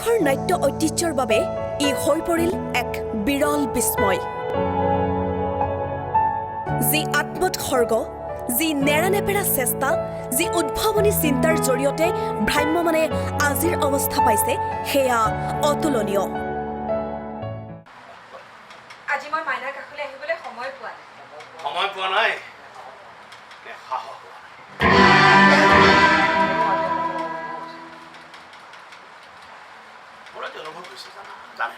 দেশৰ নাট্য ঐতিহ্যৰ বাবে ই হৈ পৰিল এক বিৰল বিস্ময়। যি আত্মোৎসৰ্গ, যি নেৰানেপেৰা চেষ্টা, যি উদ্ভাৱনী চিন্তাৰ জৰিয়তে ভ্ৰাম্যমানে আজিৰ অৱস্থা পাইছে, সেয়া অতুলনীয়। আজি মই মাইনাৰ কাষলৈ আহিবলৈ সময় পোৱা নাই। সময় পোৱা নাই নে সাহস হোৱা নাই? মোৰ আজি অনুভৱ হৈছে, জানা জানে,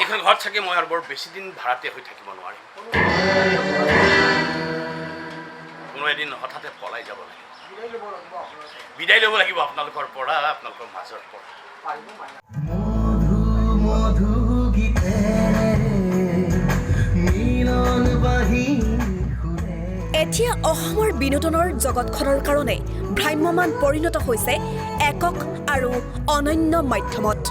এইখন ঘৰত চাগে মই আৰু বৰ বেছিদিন ভাড়াতীয়া হৈ থাকিব নোৱাৰিম। কোনো এদিন হঠাতে পলাই যাব লাগিব, বিদায় ল'ব লাগিব আপোনালোকৰ পৰা, আপোনালোকৰ মাজৰ পৰা। মধু মধু গীতেৰে মিলন বাঁহী সুৰে। এতিয়া অসমৰ বিনোদনৰ জগতখনৰ কাৰণে ভ্ৰাম্যমাণ পৰিণত হৈছে একক আৰু অনন্য মাধ্যমত।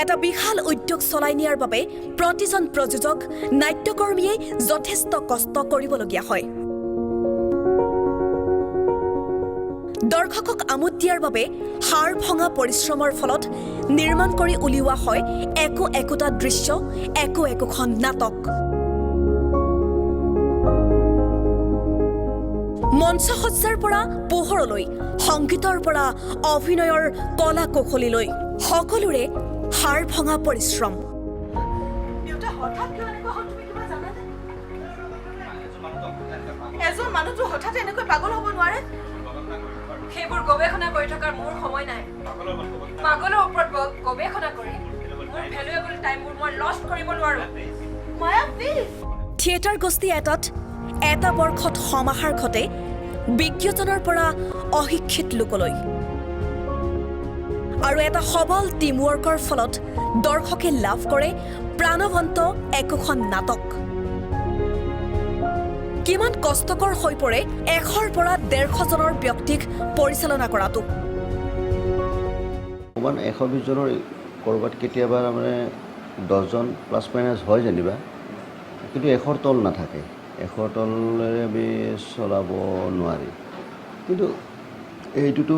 এটা বিশাল উদ্যোগ চলাই নিয়াৰ বাবে প্ৰতিজন প্ৰযোজক, নাট্যকৰ্মীয়ে যথেষ্ট কষ্ট কৰিবলগীয়া হয়। দৰ্শকক আমোদ দিয়াৰ বাবে হাড় ভঙা পৰিশ্ৰমৰ ফলত নিৰ্মাণ কৰি উলিওৱা হয় একো একোটা দৃশ্য, একো একোখন নাটক। মঞ্চসজ্জাৰ পৰা পোহৰলৈ, সংগীতৰ পৰা অভিনয়ৰ কলা কৌশলীলৈ সকলোৰে হাড় ভঙা পৰিশ্ৰম। দেউতা হঠাৎ কিয় এনেকুৱা হ'ল, তুমি কিবা জানানে? এজন মানুহটো হঠাৎ এনেকৈ পাগল হ'ব নোৱাৰে। সেইবোৰ গৱেষণা কৰি থকাৰ মোৰ সময় নাই। পাগলৰ ওপৰত গৱেষণা কৰি মোৰ ভেলুৱেবল টাইমবোৰ মই লষ্ট কৰিব নোৱাৰো। মায়া, প্লিজ। থিয়েটাৰ গোষ্ঠী এটাত এটা বৰ্ষত সমাহাৰ ঘটে বিজ্ঞজনৰ পৰা অশিক্ষিত লোকলৈ আৰু এটা সবল টিমৱৰ্কৰ ফলত দৰ্শকে লাভ কৰে প্ৰাণৱন্ত একোখন নাটক। কিমান কষ্টকৰ হৈ পৰে 100ৰ পৰা 150জনৰ ব্যক্তিক পৰিচালনা কৰাটো। অকণমান 120জনৰ ক'ৰবাত কেতিয়াবা মানে 10জন প্লাছ মাইনাছ হয় যেনিবা, কিন্তু 100ৰ তল নাথাকে। 100ৰ তলেৰে আমি চলাব নোৱাৰি। কিন্তু এইটোতো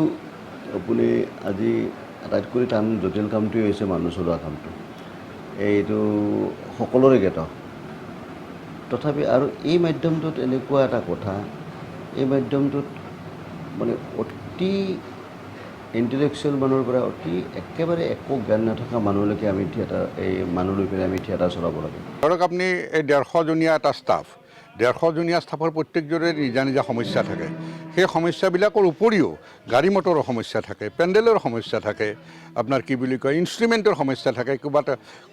আপুনি আজি আটাইতকৈ টান জটিল কামটোৱেই হৈছে মানুহ চলোৱা কামটো। এইটো সকলোৰে জ্ঞাত। তথাপি আৰু এই মাধ্যমটোত এনেকুৱা এটা কথা, এই মাধ্যমটোত মানে অতি ইণ্টেলেকচুৱেল মানুহৰ পৰা অতি একেবাৰে একো জ্ঞান নথকা মানুহলৈকে আমি থিয়েটাৰ, এই মানুহ লৈ পেলাই আমি থিয়েটাৰ চলাব লাগে। ধৰক আপুনি এই 150জনীয়া এটা ষ্টাফ, 150জনীয়া ষ্টাফৰ প্ৰত্যেকজনৰে নিজা নিজা সমস্যা থাকে। সেই সমস্যাবিলাকৰ উপৰিও গাড়ী মটৰৰ সমস্যা থাকে, পেণ্ডেলৰ সমস্যা থাকে, আপোনাৰ কি বুলি কয় ইনষ্ট্ৰুমেণ্টৰ সমস্যা থাকে।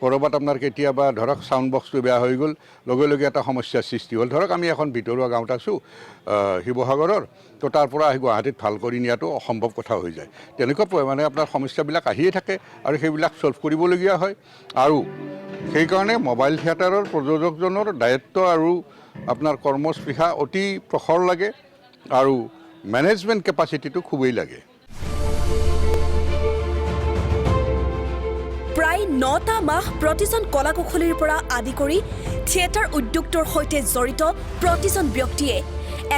ক'ৰবাত আপোনাৰ কেতিয়াবা ধৰক চাউণ্ড বক্সটো বেয়া হৈ গ'ল, লগে লগে এটা সমস্যাৰ সৃষ্টি হ'ল। ধৰক আমি এখন ভিতৰুৱা গাঁৱত আছোঁ, শিৱসাগৰৰ, তো তাৰ পৰা আহি গুৱাহাটীত ভাল কৰি নিয়াটো অসম্ভৱ কথা হৈ যায়। তেনেকুৱা মানে আপোনাৰ সমস্যাবিলাক আহিয়ে থাকে আৰু সেইবিলাক ছল্ভ কৰিবলগীয়া হয়। আৰু সেইকাৰণে মোবাইল থিয়েটাৰৰ প্ৰযোজকজনৰ দায়িত্ব আৰু আপোনাৰ কৰ্মস্পৃহা অতি প্ৰখৰ লাগে আৰু মেনেজমেণ্ট কেপাচিটিটো খুবেই লাগে। প্ৰায় 9টা মাহ প্ৰতিজন কলা-কুশলীৰ পৰা আদি কৰি থিয়েটাৰ উদ্যোগটোৰ সৈতে জড়িত প্ৰতিজন ব্যক্তিয়ে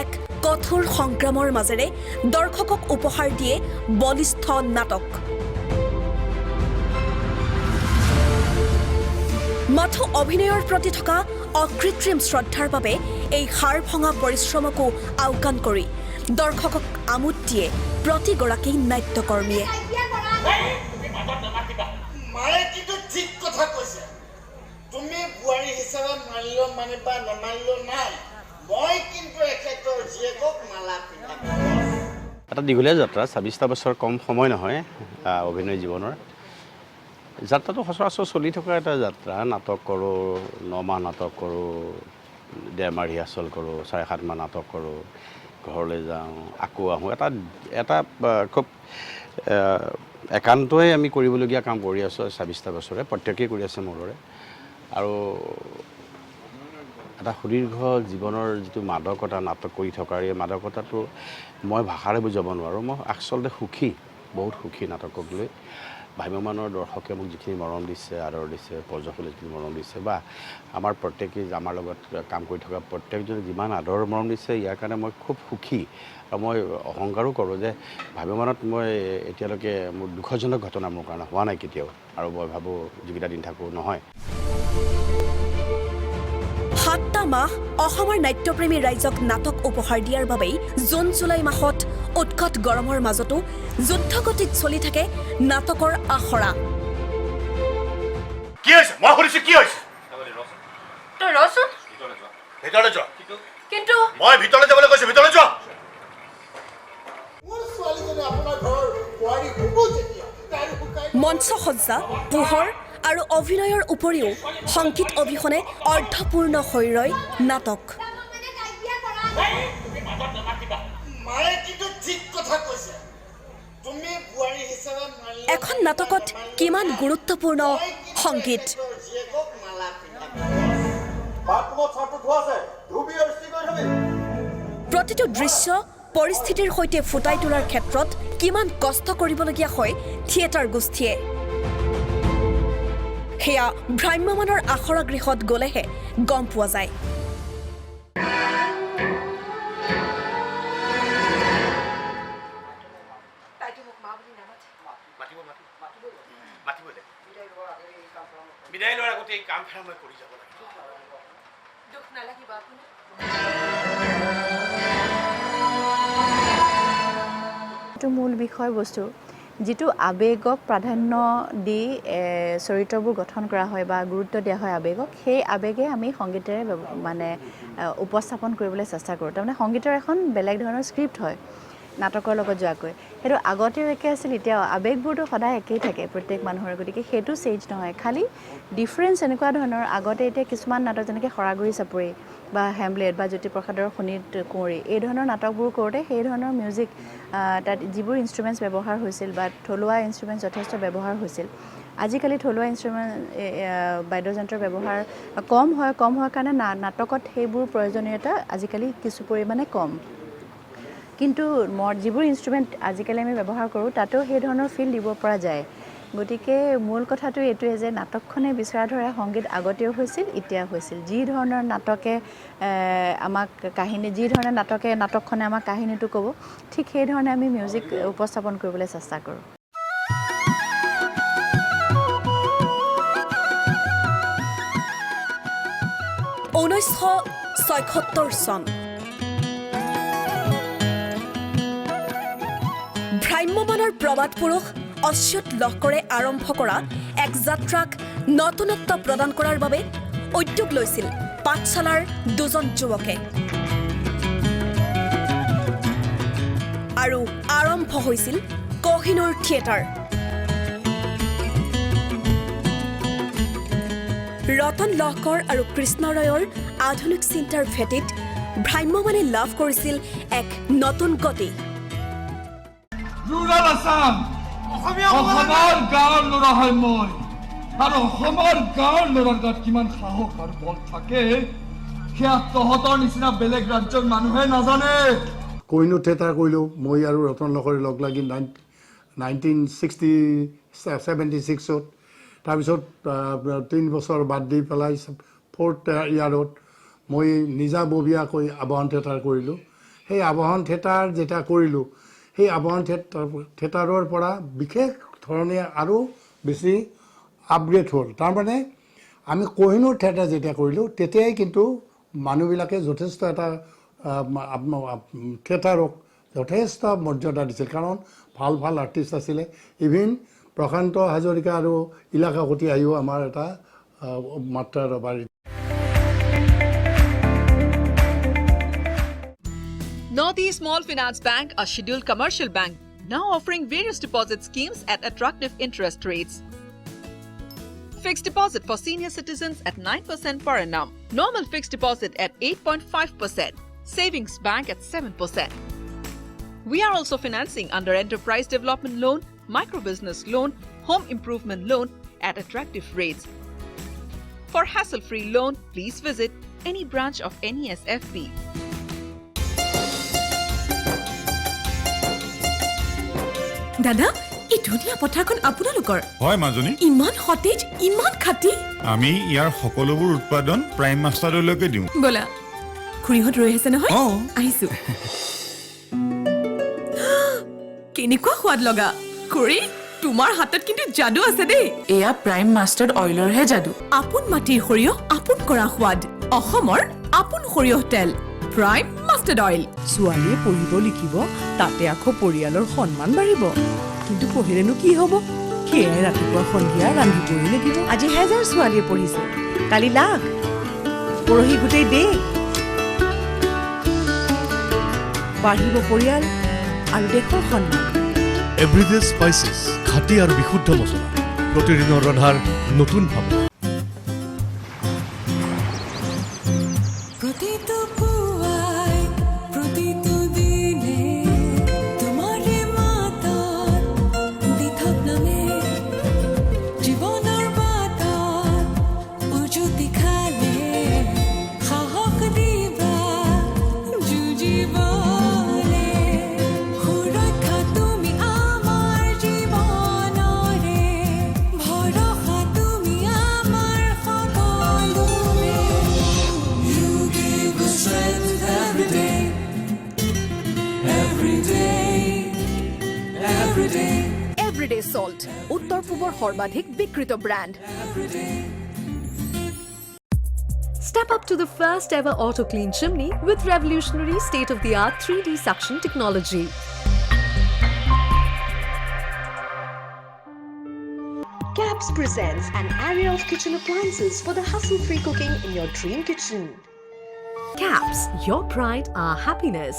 এক কঠোৰ সংগ্ৰামৰ মাজেৰে দৰ্শকক উপহাৰ দিয়ে বলিষ্ঠ নাটক। মাথো অভিনয়ৰ প্ৰতি থকা অকৃত্ৰিম শ্ৰদ্ধাৰ বাবে এই হাড় ভঙা পৰিশ্ৰমকো আওকাণ কৰি দৰ্শকক আমোদ দিয়ে প্ৰতিগৰাকী নাট্যকৰ্মীয়ে। মায়ে কিন্তু ঠিক কথা কৈছে। তুমি বোৱাৰী হিচাপে মানিলেও মানিবা, নামানিলেও নাই, মই কিন্তু এখেতৰ জীয়েকক মালা পিন্ধাম। এটা দীঘলীয়া যাত্ৰা, 26টা বছৰ কম সময় নহয়, অভিনয় জীৱনৰ যাত্ৰাটো সচৰাচৰ চলি থকা এটা যাত্ৰা। নাটক কৰোঁ, 9 মাহ নাটক কৰোঁ, 1.5 মাহ ৰিহাৰ্চেল কৰোঁ, 7.5 মাহ নাটক কৰোঁ, ঘৰলৈ যাওঁ, আকৌ আহোঁ। এটা খুব একান্তই আমি কৰিবলগীয়া কাম কৰি আছোঁ 26টা বছৰে, প্ৰত্যেকেই কৰি আছে মোৰ দৰে। আৰু এটা সুদীৰ্ঘ জীৱনৰ যিটো মাদকতা, নাটক কৰি থকাৰ এই মাদকতাটো মই ভাষাৰে বুজাব নোৱাৰোঁ। মই আচলতে সুখী, বহুত সুখী নাটকক লৈ। ভ্ৰাম্যমানৰ দৰ্শকে মোক যিখিনি মৰম দিছে, আদৰ দিছে, প্ৰযোজকসকলে যিখিনি মৰম দিছে বা আমাৰ প্ৰত্যেকেই আমাৰ লগত কাম কৰি থকা প্ৰত্যেকজনে যিমান আদৰ মৰম দিছে, ইয়াৰ কাৰণে মই খুব সুখী। আৰু মই অহংকাৰো কৰোঁ যে ভ্ৰাম্যমানত মই এতিয়ালৈকে মোৰ দুখজনক ঘটনা মোৰ কাৰণে হোৱা নাই কেতিয়াও, আৰু মই ভাবোঁ যিকেইটা দিন থাকোঁ নহয়। 7টা মাহ অসমৰ নাট্যপ্ৰেমী ৰাইজক নাটক উপহাৰ দিয়াৰ বাবেই জুন জুলাই মাহত উৎকট গৰমৰ মাজতো যুদ্ধগতিত চলি থাকে নাটকৰ আখৰা। কি হৈছে? মই সুধিছো কি হৈছে? তই ৰচোন। ভিতৰলৈ যোৱা। কিন্তু মই ভিতৰলৈ যাবলৈ কৈছো, ভিতৰলৈ যোৱা। মোৰ ছোৱালীজনী আপোনাৰ ঘৰৰ বোৱাৰী হ'ব যেতিয়া তাইৰ শুকাই মঞ্চসজ্জা, পোহৰ আৰু অভিনয়ৰ উপৰিও সংগীত অবিহনে অৰ্ধপূৰ্ণ হৈ ৰয় নাটক। মায়ে কিন্তু ঠিক কথা কৈছে। তুমি বোৱাৰী হিচাপে মানিলে এখন নাটকত কিমান গুৰুত্বপূৰ্ণ সংগীত। তেখেতৰ জীয়েকক মালা পিন্ধাব। বাথৰুমত চাৰ্টটো ধোৱা আছে, ধুবি আৰু ইস্ত্ৰি কৰি থবি। প্ৰতিটো দৃশ্য পৰিস্থিতিৰ সৈতে ফুটাই তোলাৰ ক্ষেত্ৰত কিমান কষ্ট কৰিবলগীয়া হয় থিয়েটাৰ গোষ্ঠীয়ে, সেয়া ভ্ৰাম্যমানৰ আখৰা গৃহত গ'লেহে গম পোৱা যায়। তাইতো মোক মা বুলি নামাতে। মাতিব, মাতিব, মাতিব দে। বিদায় লোৱাৰ আগতে এই কাম ফেৰা মই কৰি যাব লাগিব। দুখ নালাগিব আপোনাৰ। যিটো মূল বিষয়বস্তু, যিটো আৱেগক প্ৰাধান্য দি চৰিত্ৰবোৰ গঠন কৰা হয় বা গুৰুত্ব দিয়া হয় আৱেগক, সেই আৱেগে আমি সংগীতেৰে মানে উপস্থাপন কৰিবলৈ চেষ্টা কৰোঁ। তাৰমানে সংগীতৰ এখন বেলেগ ধৰণৰ স্ক্ৰিপ্ট হয় নাটকৰ লগত যোৱাকৈ। সেইটো আগতেও একে আছিল, এতিয়াও আৱেগবোৰতো সদায় একেই থাকে প্ৰত্যেক মানুহৰে, গতিকে সেইটো চেঞ্জ নহয়। খালি ডিফাৰেঞ্চ এনেকুৱা ধৰণৰ, আগতে এতিয়া কিছুমান নাটক যেনেকৈ শৰাগুৰি চাপৰি বা হেমলেট বা জ্যোতিপ্ৰসাদৰ শোণিত কুঁৱৰী, এই ধৰণৰ নাটকবোৰ কৰোঁতে সেই ধৰণৰ মিউজিক, তাত যিবোৰ ইনষ্ট্ৰুমেণ্টছ ব্যৱহাৰ হৈছিল বা থলুৱা ইনষ্ট্ৰুমেণ্টছ যথেষ্ট ব্যৱহাৰ হৈছিল। আজিকালি থলুৱা ইনষ্ট্ৰুমেণ্ট, বাদ্যযন্ত্ৰৰ ব্যৱহাৰ কম হয়। কম হোৱাৰ কাৰণে নাটকত সেইবোৰ প্ৰয়োজনীয়তা আজিকালি কিছু পৰিমাণে কম। কিন্তু যিবোৰ ইনষ্ট্ৰুমেণ্ট আজিকালি আমি ব্যৱহাৰ কৰোঁ তাতেও সেই ধৰণৰ ফিল দিব পৰা যায়। গতিকে মূল কথাটো এইটোৱে যে নাটকখনে বিচৰা ধৰা সংগীত আগতেও হৈছিল, এতিয়াও হৈছিল। যি ধৰণৰ নাটকে আমাক কাহিনী, যি ধৰণে নাটকে নাটকখনে আমাক কাহিনীটো ক'ব, ঠিক সেই ধৰণে আমি মিউজিক উপস্থাপন কৰিবলৈ চেষ্টা কৰোঁ। 1976 চন ভ্ৰাম্যমানৰ প্ৰবাদ পুৰুষ অচ্যুত লহকৰে আৰম্ভ কৰা এক যাত্ৰাক নতুনত্ব প্ৰদান কৰাৰ বাবে উদ্যোগ লৈছিল পাঠশালাৰ দুজন যুৱকে আৰু আৰম্ভ হৈছিল কহিনুৰ থিয়েটাৰ। ৰতন লহকৰ আৰু কৃষ্ণ ৰয়ৰ আধুনিক চিন্তাৰ ভেটিত ভ্ৰাম্যমানে লাভ কৰিছিল এক নতুন গতি। ৰুৰাল আছাম, অসমৰ গাঁৱৰ ল'ৰা হয় মই, আৰু অসমৰ গাঁৱৰ ল'ৰাৰ গাত কিমান সাহস আৰু বল থাকে সেয়া তহঁতৰ নিচিনা বেলেগ ৰাজ্যৰ মানুহে নাজানে। কহিনুৰ থিয়েটাৰ কৰিলোঁ মই আৰু ৰতন লহকৰে লগ লাগি 1976ত। তাৰপিছত 3 বছৰ বাদ দি পেলাই ফ'ৰ্থ ইয়াৰত মই নিজাববীয়াকৈ আৱাহন থিয়েটাৰ কৰিলোঁ। সেই আৱাহন থিয়েটাৰ যেতিয়া কৰিলোঁ, সেই আৱাহন থিয়েটাৰৰ পৰা বিশেষ ধৰণে আৰু বেছি আপগ্ৰেড হ'ল। তাৰমানে আমি কহিনুৰ থিয়েটাৰ যেতিয়া কৰিলোঁ তেতিয়াই কিন্তু মানুহবিলাকে যথেষ্ট এটা থিয়েটাৰক যথেষ্ট মৰ্যাদা দিছিল, কাৰণ ভাল ভাল আৰ্টিষ্ট আছিলে। ইভিন প্ৰশান্ত হাজৰিকা আৰু ইলা কাকতি আহিও আমাৰ এটা মাত্ৰা বাঢ়ি। Northeast Small Finance Bank, a scheduled commercial bank, now offering various deposit schemes at attractive interest rates. Fixed deposit for senior citizens at 9% per annum. Normal fixed deposit at 8.5%. Savings bank at 7%. We are also financing under enterprise development loan, micro business loan, home improvement loan at attractive rates. For hassle-free loan, please visit any branch of NESFB. দাদা, এই ধুনীয়া পথাৰখন আপোনালোকৰ? হয় মাজনী। ইমান সতেজ, ইমান খাটি। আমি ইয়াৰ সকলোবোৰ উৎপাদন প্ৰাইম মাষ্টাৰ্ডলৈকে দিওঁ। ব'লা, খুৰীহঁত ৰৈ আছে নহয়। আহিছো। কেনেকুৱা সোৱাদ লগা! খুৰী, তোমাৰ হাতত কিন্তু যাদু আছে দেই। এয়া প্ৰাইম মাষ্টাৰ্ড অইলৰহে যাদু। আপোন মাটিৰ সৰিয়হ, আপোন কৰা সোৱাদ। অসমৰ আপোন সৰিয়হ তেল, প্ৰাইম মাষ্টাৰ্ড অইল। ছোৱালীয়ে পঢ়িব লিখিব, তাতে আকৌ পৰিয়ালৰ সন্মান বাঢ়িব। কিন্তু পঢ়িলেনো কি হ'ব? সেয়াই ৰাতিপুৱা সন্ধিয়া ৰান্ধিবই লাগিব। আজি হেজাৰ ছোৱালীয়ে পঢ়িছে, কালি লাখ, পৰহি গোটেই দেশ। বাঢ়িব পৰিয়াল আৰু দেশৰ সন্মান। এভৰিডে স্পাইচেছ, খাটি আৰু বিশুদ্ধ মছলা, প্ৰতিদিনৰ ৰন্ধাৰ নতুন ভাৱনা। প্ৰতিটো পুৱাই, প্ৰতিটো দিনে তোমাৰে মাতত দিঠক নামে। জীৱনৰ বাটত উজুতি খালে সাহস দিবা যুঁজিবলে। সুৰক্ষা তুমি আমাৰ জীৱনৰে, ভৰসা তুমি আমাৰ সকলোৰে। You give us strength every day, every day, every day. Everyday salt, উত্তৰ পূবৰ সৰ্বাধিক বিক্ৰীত brand. Every day. Step up to the first ever auto clean chimney with revolutionary state of the art 3D suction technology. Caps presents an array of kitchen appliances for the hassle-free cooking in your dream kitchen. Caps, your pride, our happiness.